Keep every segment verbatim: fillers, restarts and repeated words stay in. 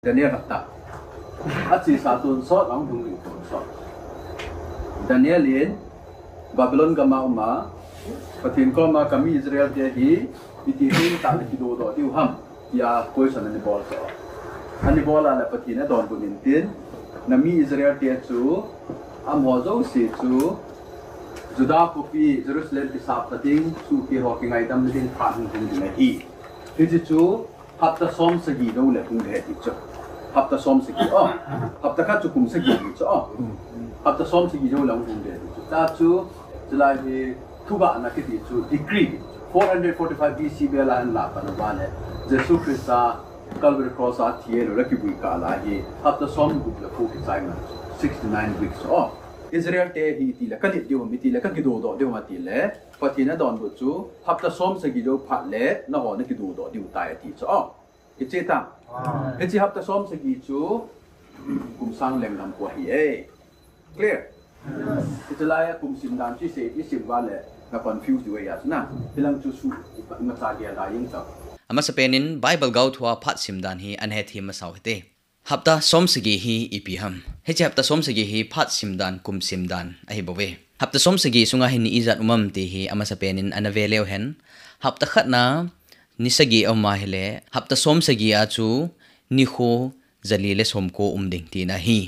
Daniel hapta. Achesa tonsot, ahung lhung ding tonsot. Daniel in Babylon gam a um a, Pathen koma kami Israel te hi iti tah le kidodoh diu ham, tia question ana bol chu. Ana bol a le Pathen in adonbut in tin, nami Israel te chu, amaho jouse chu, Judah khopi Jerusalem kisap ding, sopi ho kingaidam ding phat hung lhung ding ahi. Hiche chu, hapta som sagi jou le hung ding ahi ti chu. Hapta som sagi, o. Hapta khat chu kum sagi ti chu, o. Hapta som sagi jou le hung ding ahi ti chu. Tua chu, chulai hi thugahna kiti chu decree. Four hundred forty-five B C vel a ahin lah pan uva le. Jesu Christa Calvary Cross a thi ahilou le kivui kah lai hi. Hapta som gup le ko kichai man chu. Sixty-nine weeks, o. Israel te hi iti le kalet diu ham, iti le kakidodoh diu ham ati le. Pathen in adonbut chu, hapta som sagi jou phat le, nangho nakidodoh diu tai ati chu, o. Hiche ta. Hiche hapta som sagi chu, kum sang lenggam ko ahi e. Clear? Hiche lai a kum sim dan chu isei, isim uva le, na confuse diu ahi a chu na. Hilang chu su, imacha gel da jeng tau. Amasapen in Bible gaothu a phat sim dan hi ana hethem masa u hite. Hapta som sagi hi ipi ham. Hiche hapta som sagi hi phat sim dan, kum sim dan ahi bouve. Hapta som sagi sunga hi ni ijat um am ti hi amasapen in ana ve leu hen. Hapta khat na ni sagi aum a hile, hapta som sagi a chu nikho jali le som ko um ding tina ahi.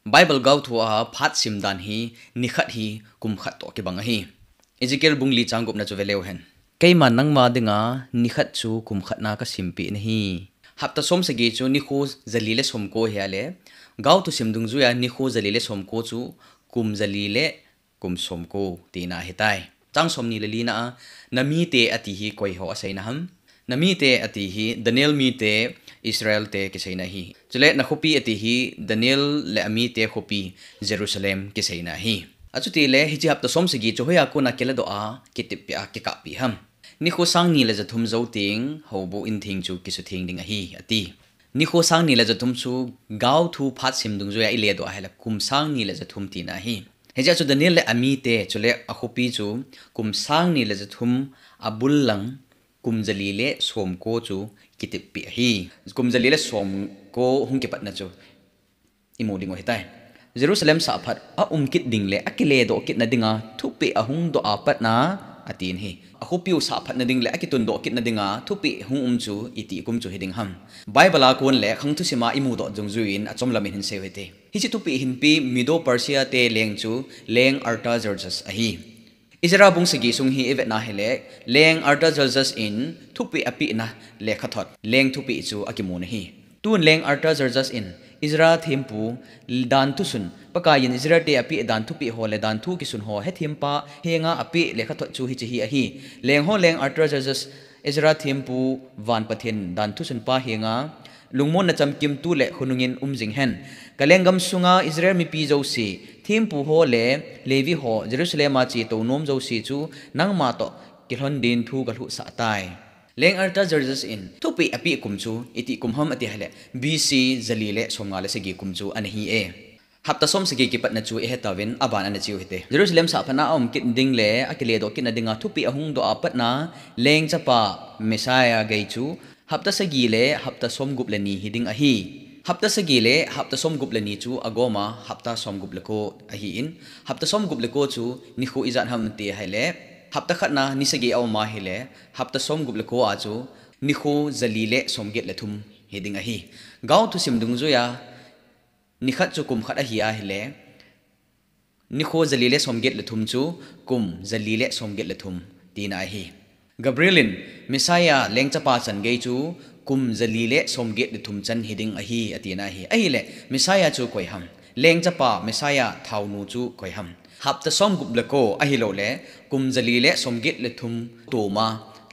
Bible gaothu a phat sim dan hi nikhat hi kum khat toh kibang ahi. Ezekiel bung li chang gup na chu ve leu hen. Keima nangma dinga nikhat chu kum khat na kasimpeh nahi. Hapta som sagi chu nikho jali le som ko ahi a le, gaothu sim dungjuia nikho jali le som ko chu kum jali le kum som ko tina ahitai. Chang som ni le li na a, namite ati hi koi ho aseina ham. Namite ati hi Daniel mite, Israel te kiseina ahi. Chule nakhopi ati hi Daniel le amite khopi Jerusalem kiseina ahi. Achuti le hiche hapta som sagi chu hoiya kona kiladoh a, kiteppeh a, kikahpeh ham. Nikho sang ni le ja thum jou teng, houbuh in theng chu kisutheng ding ahi, ati. Nikho sang ni le ja thum chu gaothu phat sim dungjuia iledoh a hile kum sang ni le ja thum tina ahi. Hijeh a chu Daniel le amite, chule akhopi chu kum sang ni le ja thum abul lang kum jali le som ko chu kiteppeh ahi. Kum jali le som ko hung kipatna chu imu ding u ahitai. Jerusalem sahphat aum kit ding le akiledoh kitna dinga thupeh ahung doh a patna atin ahi. Akhopiu sahphatna ding le akitundoh kitna dinga thupeh hung um chu iti kum chu hiding ham. Bible a kon le khang thusim a imudoh dungjuiyin achomlam in hinsei u hite. Hiche thupeh hinpe Medo Persia te leng chu Leng Artaxerxes ahi. Ezra bung sagi sung hi ivetna hile, Leng Artaxerxes in thupeh apehna lekhathot, leng thupeh chu akimun ahi. Tun Leng Artaxerxes in Ezra thempu danthu sun, Pakaiyin Israelte apeh dan thupeh ho le danthu kisun ho hethempa henga apeh lekhathot chu hiche hi ahi. Leng ho Leng Artaxerxes, Ezra thempu van Pathen danthu sunpa henga lungmonna chamkimtu le khonungin um jing hen. Kalenggam sunga Israel mipi jouse, thempu ho le Levi ho, Jerusalem a chetou nom jouse chu nangma toh kilhon din thu kalhuhsah tai. Leng Artaxerxes in thupeh apeh kum chu iti kum ham ati hile, B C jali le somnga le sagi kum chu ana hi e. Hapta som sagi kipatna chu ihetauvin aban ana cheu hite. Jerusalem sahphatna aum kit ding le akiledoh kitna dinga thupeh ahung doh a patna lengchapa Messiah gei chu hapta sagi le hapta somgup le ni hiding ahi. Hapta sagi le hapta somgup le ni chu agoma hapta somgup le ko ahin, hapta somgup le ko chu nikho ijat ham ti hile, hapta khatna ni sagi aum a hile, hapta somgup le ko a chu nikho jali le somget le thum hiding ahi. Gaothu sim dungjuia nikhat chu kum khat ahi ahile, nikho jali le somget le thum chu kum jali le somget le thum tina ahi. Gabriel in Messiah lengchapa chan gei chu kum jali le somget le thum chan hiding ahi atina ahi. Ahile Messiah chu koi ham? Lengchapa Messiah thaonu chu koi ham? Hapta somgup le ko ahiloule kum jali le somget le thum toma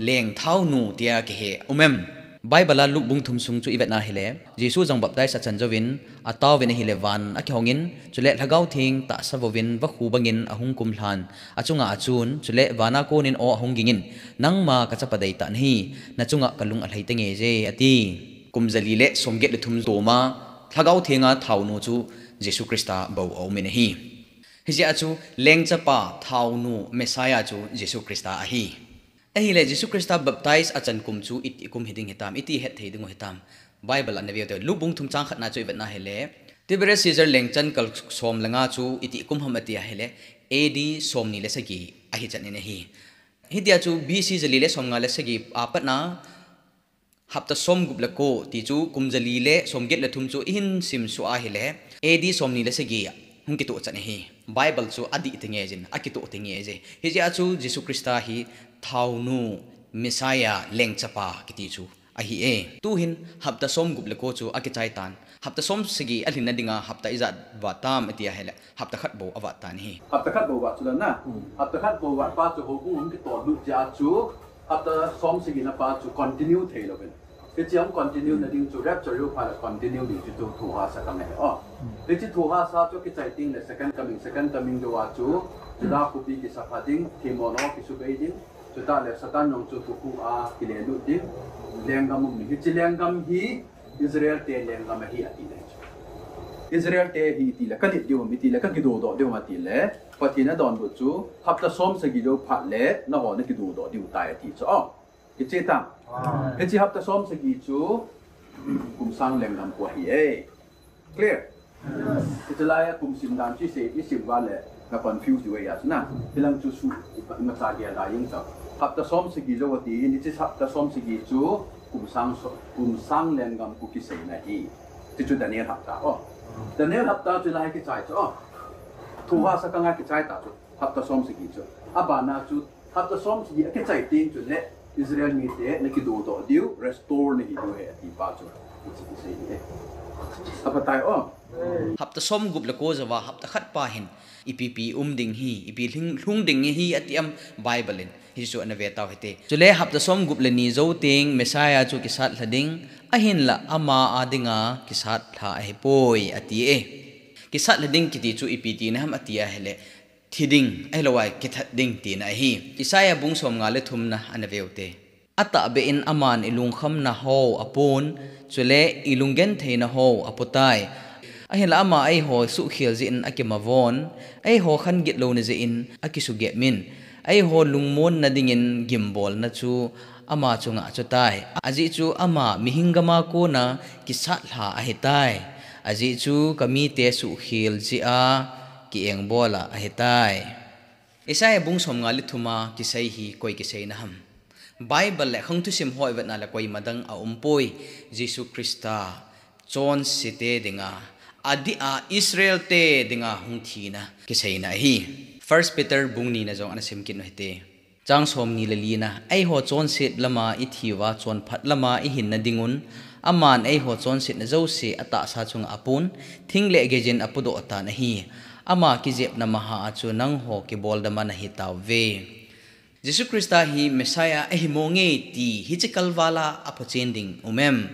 leng thaonu tia kihe um em? Bible a Luke bung thum sung chu ivetna hile, Jesu jong baptize achan jouvin, ataovin ahile van akihongin, chule Lhagao Theng tahsa vouvin vakhu bangin ahung kumlhan, achunga achun, chule vana konin aw ahung gingin, nangma kachapa deitah nahi, nachunga kalung alhai tange je, ati. Kum jali le somget le thum toma Lhagao Thenga thaonu chu Jesu Christa bou aumin ahi. Hijeh a chu lengchapa thaonu Messiah chu Jesu Christa ahi. Ahile Jesu Christa baptize achan kum chu iti kum hiding hitam, iti hetthei dingu hitam? Bible ana veu te, Luke bung thum chang khatna chu i vetna hile, Tiberius Caesar lengchan kal som le nga chu iti kum ham ati ahile, A D somni le sagi ahi chan in ahi. Hitia chu B C jali le somnga le sagi a patna, hapta somgup le ko ti chu kum jali le somget le thum chu i hin sim suh ahile, A D somni le sagi a hung kitoh chan ahi. Bible chu adih te nge jin, akitoh te nge je. Hijeh a chu Jesu Christa hi thaonu, Messiah, lengchapa kiti chu ahi e. Tuhin hapta somgup le ko chu akichai tan. Hapta somsagi alhinna dinga hapta ijat vat tam ati ahile, hapta khat bou avat tan ahi. Hapta khat bou vat chu la na. Hapta khat bou vat pa chu houbung hung kitoh lut jeh a chu hapta somsagi na pa chu continue thei louvin. Hiche hung continue na ding chu rapture jou phat le continue ding chu, chu thohhahsa kang ahi. O. Hiche thohhahsa chu kichai teng le second coming, second coming jou a chu Juda khopi kisapha ding, themmo ho kisubei ding. Chutah le Satan jong chu tukhung a kile lut ding. Lenggam um ding. Hiche lenggam hi Israel te lenggam ahi ati le chu. Israel te hi iti le kalet diu ham, iti le kakidodoh diu ham ati le, Pathen adonbut chu hapta somsagi jou phat le nangho nakidodoh diu tai ati chu. O. Kichai tam. Hiche hapta somsagi chu kum sang lenggam khu ahi e. Clear? Hiche lai a kum sim dan chu i sei, i sim uva le na confuse diu ahi a chu na. Hilang chu su, imacha gel da jeng tau. Hapta somsagi jou ati hin, hiche hapta somsagi chu kum sang so, kum sang lenggam khu kiseina ahi. Hiche chu Daniel hapta o. Daniel hapta chu lai kichai chu o. Thohhahsa kang a kichai ta chu. Hapta somsagi chu. Abana chu hapta somsagi akichai teng chule Israel mite nakidodoh diu, restore nahi diu ahi ati pa chu. Hiche kisei ahi e. Aphatai o. Hapta somgup le ko jouva hapta khat pa hin ipi ipi um ding hi, ipi lhung, lhung ding hi ati am Bible in. Hichu ana ve tau hite. Chule hapta somgup le ni jou teng Messiah chu kisat lha ding, ahinla ama a dinga kisat lha ahipoi ati e. Kisat lha ding kiti chu ipi tina ham ati ahile, thi ding, ahilou a kithat ding tina ahi. Isaiah bung somnga le thumna ana veu te. Atahbeh in aman ilungkhamna ho apon, chule ilunggentheina ho apotai. Ahinla ama eiho suhkhel jeh in akimavon, eiho khanget louna jeh in akisugep in, eiho lungmonna dingin gimbolna chu ama chunga achutai. Ajeh chu ama mihing gam a kona kisat lha ahitai. Ajeh chu kamite suhkhel jeh a ki-engbol a ahitai. Isaiah bung somnga le thum a kisei hi koi kiseina ham? Bible le khang thusim ho i vetna le koima dang aumpoi. Jesu Christa chonsete dinga, adeh a Israel te dinga hung thina kiseina ahi. First Peter bung nina jong ana sim kit u hite. Chang somni le lina, eiho chonset lama ithi uva, chonphat lama ihinna dingun, aman eiho chonsetna jouse atahsa chunga apon, thing le gei jin apodoh tan ahi. Ama kijepna maha a chu nangho kiboldam a nahi tauve. Jesu Christa hi Messiah ahi monge ti hiche kalval a aphochen ding um em?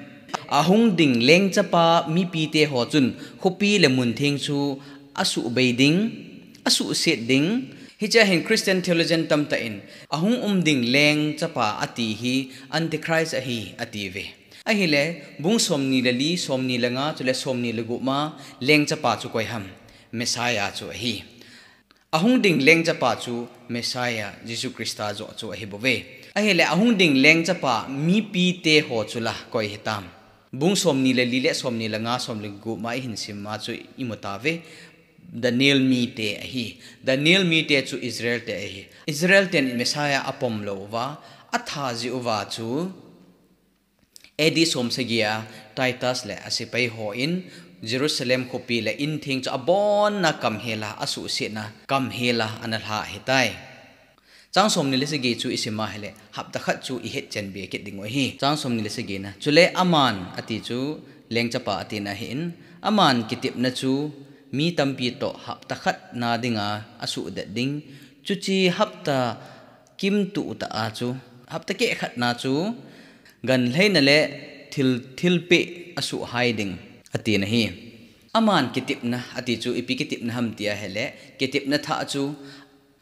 Ahung ding lengchapa mipite ho chun khopi le muntheng chu asuhbei ding, asuhset ding. Hichea hin Christian theologian tamtah in, ahung um ding lengchapa ati hi Antichrist ahi, atiuve. Ahile, bung somni le li, somni le nga, chule somni le gup ma, lengchapa chu koi ham? Messiah chu ahi. Ahung ding lengchapa chu Messiah, Jesu Christa joh chu ahibouve. Ahile, ahung ding lengchapa mipite ho chu la koi hitam? Bung somni le li le somni le nga, somni le gup ma ihin sim ma chu imu tauve. Daniel mite ahi. Daniel mite chu Israel te ahi. Israel ten Messiah apom lou uva, atha jeh uva chu A D somsagi a Titus le asepai hon Jerusalem khopi le intheng chu abonna kamhel a, asuhsetna kamhel a ana lha ahitai. Chang somni le sagi chu isim a hile, hapta khat chu ihetchen be kit diu ahi. Chang somni le sagina, chule aman ati chu lengchapa atina ahin, aman kitepna chu mi tampi toh hapta khat na dinga asuhdet ding. Chuche hapta kimtuh tah a chu, hapta keh khat na chu, ganlheina le thil, thilpeh asuhhai ding, atina ahi. Aman kitepna ati chu ipi kitepna ham ti ahile, kitepna thah chu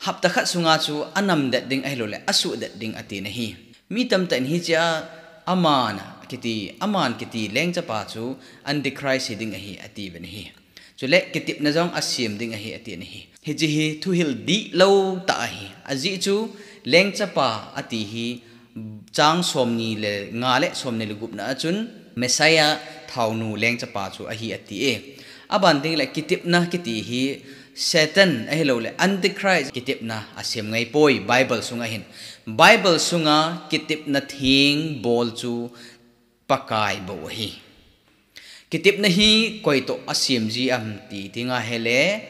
hapta khat sunga chu anamdet ding ahilouleh asuhdet ding atina ahi. Mi tamtah in hichea aman kiti, aman kiti lengchapa chu Antichrist hiding ahi atiuvin ahi. Chule kitepna jong asem ding ahi atina ahi. Hiche hi thuhil dihlou tah ahi. Ajeh chu lengchapa ati hi chang somni le nga le somni le gupna a chun Messiah thaonu lengchapa chu ahi ati e. Aban ding le kitepna kiti hi Satan ahilou le Antichrist kitepna asem ngai poi Bible sunga hin. Bible sunga kitepna theng bol chu Pakai bou ahi. Kitepna hi koi toh asem ji am ti ti nga hile,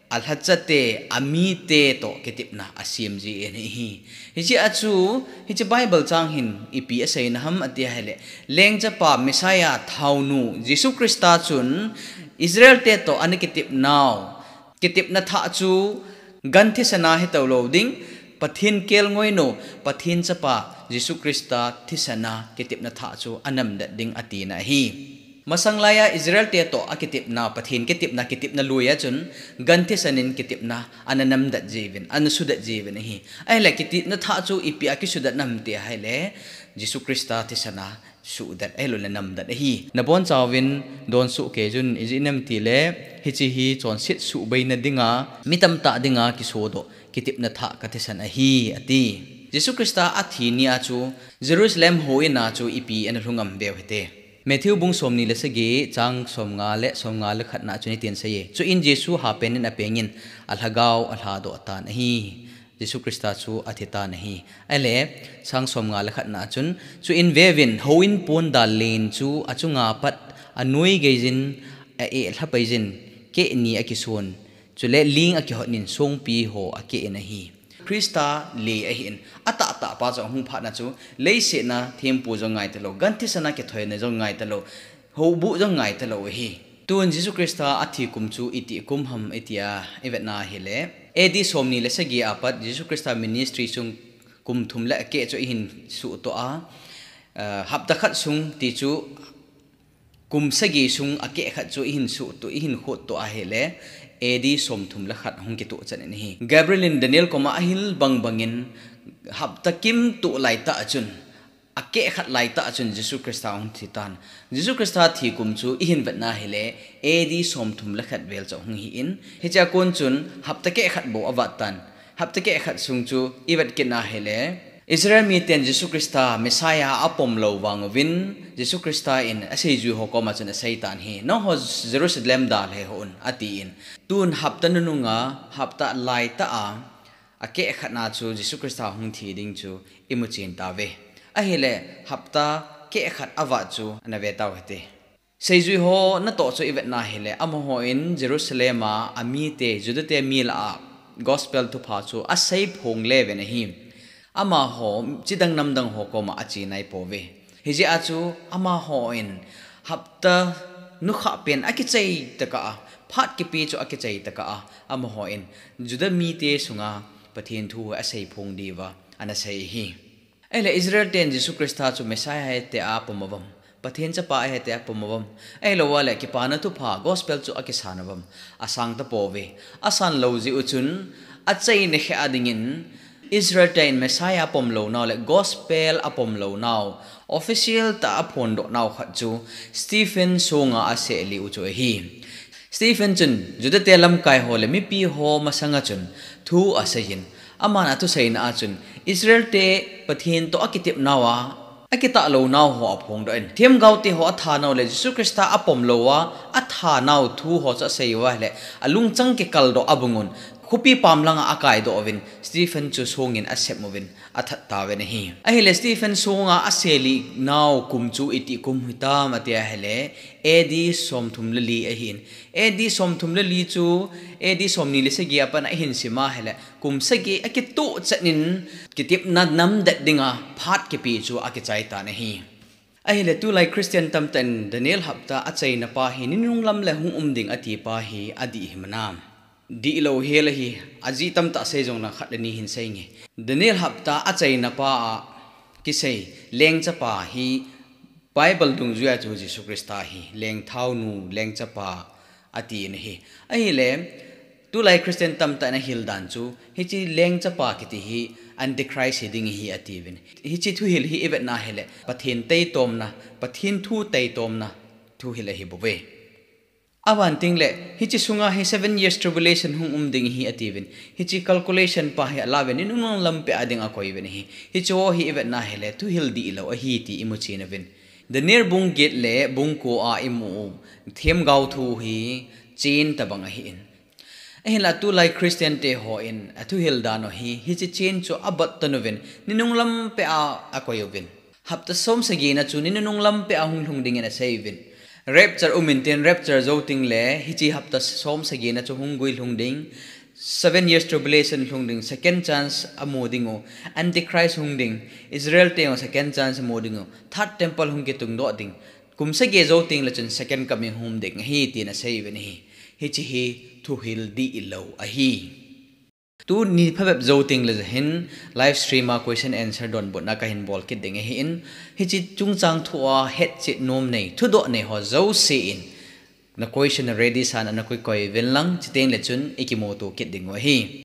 alhachate, amite toh kitepna asem ji in ahi. Hiche a chu, hiche Bible chang hin ipi aseina ham ati ahile, lengchapa Messiah thaonu Jesu Christa chun Israel te toh ana kitepnau, kitepna thah chu gan thisana hi tolou ding, Pathen kelngoinu, Pathen chapa Jesu Christa thisana kitepna thah chu anamdet ding atina ahi. Masang laiya Israel te toh akitepna, Pathen kitepna, kitepna lui a chun gan thisan in kitepna ana namdet jiuvin, ana sudet jiuvin ahi. Ahile kitepna thah chu ipi a kisudet nam ti ahile, Jesu Christa thisana suhdet ahilou le namdet ahi. Nabonchauvin donsuh kei jun, ijeh inem itile, hiche hi chonset suhbeina dinga, mi tamtah dinga kisodoh kitepna thah kathisan ahi, ati. Jesu Christa athi ni a chu Jerusalem houin a chu ipi ana lhung am veu hite. Matthew bung somni le sagi chang somnga le somnga le khatna a chun hitin asei e. Chuin Jesu hapen in apengin alhagao alhadoh tan ahi. Jesu Christa chu athitan ahi. Ahile, chang somnga le khatna a chun, chuin veuvin, houin pon dal len chu achunga pat anoi geijin, a-eh lhapaiyin, keh ni akisun, chule ling akihotnin songpi ho akeh in ahi. Christa le ahin, atahtah pa chu ahung phatna chu, leiset a thempu jong ngaitalou, gan thisan a kithoina jong ngaitalou, houbuh jong ngaitalou ahi. Tun Jesu Christa athi kum chu itih kum ham itia ivetna hile, A D somni le sagi a pat Jesu Christa ministry sung kum thum le akeh chu ihin suhtoh a, hapta khat sung ti chu kum sagi sung akeh khat chu ihin suhtoh, ihin khottoh ahile, A D somthum le khat hung kitoh chan in ahi. Gabriel in Daniel koma ahil bang bangin hapta kimtoh laitah a chun, akeh khat laitah a chun Jesu Christa hung thitan. Jesu Christa thi kum chu ihin vetna hile, A D somthum le khat vel chu hung hi in, hichea kon chun hapta keh khat bou avat tan. Hapta keh khat sung chu ivet kitna hile, Israel miten Jesu Christa Messiah apomlou vang uvin, Jesu Christa in aseijui ho koma chun aseitan ahi, nangho Jerusalem dalhe hih un, atin. Tun hapta nununga, hapta laitah a, akeh khatna chu Jesu Christa hung thi ding chu imuchen tauve. Ahile, hapta keh khat avat chu ana ve tau hite. Seijui ho natoh chu ivetna hile, amahon Jerusalem a, amite, Judate mi lah a, gospel thupha chu aseiphong leuvin ahi. Amaho, chidang namdang ho koma ache naipouve. Hijeh a chu, amahon, hapta nukhah pen akichai tokah a, phat kipe chu akichai tokah a, amahon, Juda mite sunga, Pathen thu aseiphong diuva, ana sei ahi. Ahile Israel ten Jesu Christa chu Messiah ahi tia apom uvam, Pathen chapa ahi tia apom uvam, ahilouleh kipana thupha gospel chu akisan uvam, asang tapouve. Asan lou jeh u chun, achaina khel dingin, Israel ten Messiah apomlou nau le gospel apomlou nau, official tah a aphondoh nau khat chu Stephen songa asehlih u chu ahi. Stephen chun Judate lamkai ho le mipi ho masanga chun thu aseiyin, aman athuseina a chun Israel te Pathen toh akitepnau a, akitah lou nau ho aphongdoh in, themgaote ho athanau le Jesu Christa apomlou a, athanau thu ho chu asei uva ahile, alungchang kikaldoh abang un, khopi pam langa akaidoh uvin, Stephen chu songin asep uvin, athat tauvin ahi. Ahile Stephen songa asehlih nau kum chu itih kum hitam ati ahile, A D somthum le li ahin. A D somthum le li chu, A D somni le sagi a pat a ihin sim ahile, kum sagi akitoh chan in, kitepna namdet dinga phat kipe chu akichai tan ahi. Ahile tulai Christian tamtah in Daniel hapta achaina pa hi ninung lam le hung um ding ati pa hi adih him nam? Dihlou hel ahi, ajeh tamtah sei jong lang khat le ni hin seinge. Daniel hapta achaina pa a kisei lengchapa hi Bible dungjuia chu Jesu Christa ahi, lengthaonu, lengchapa atin ahi. Ahile, tulai Christian tamtah in ahil dan chu, hiche lengchapa kiti hi Antichrist hiding ahi atiuvin. Hiche thuhil hi ivetna hile, Pathen taitomna, Pathen thu taitomna thuhil ahibouve. Aban tengle, hiche sunga hi seven years tribulation hung um ding ahi atiuvin. Hiche calculation pa hi alauvin, ninung lam peh a ding akoiuvin ahi. Hicheho hi ivetna hile, thuhil dihlou ahi ti imuchen uvin. Daniel bung get le bung ko a imu u themgao thu hi chain tobang ahin. Ahinla tulai Christian te hon athuhil dan u hi, hiche chain chu abot tan uvin, ni nunglam peh a akoi uvin. Hapta som sagi na chu ni nunung lam peh a hung lhung dingin asei uvin. Rapture um intin, rapture jou teng le, hiche hapta som sagi na chu hung gui lhung ding. Seven years tribulation lhung ding, second chance amu ding u. Antichrist hung ding, Israel te jong second chance amu ding u. Third temple hung kitung doh ding. Kum sagi jou teng le chun second coming hung um ding ahi, tin asei uvin ahi. Hiche hi thuhil dihlou ahi. Tuni phabep jou teng le hin live stream a question answer donbutna kahin bol kit ding ahin, hiche chungchang thu a hetchet nom nei, thudoh nei ho jouse in na question a ready san ana koi koi uvin lang, chuteng le chun ikimuto kit ding u ahi.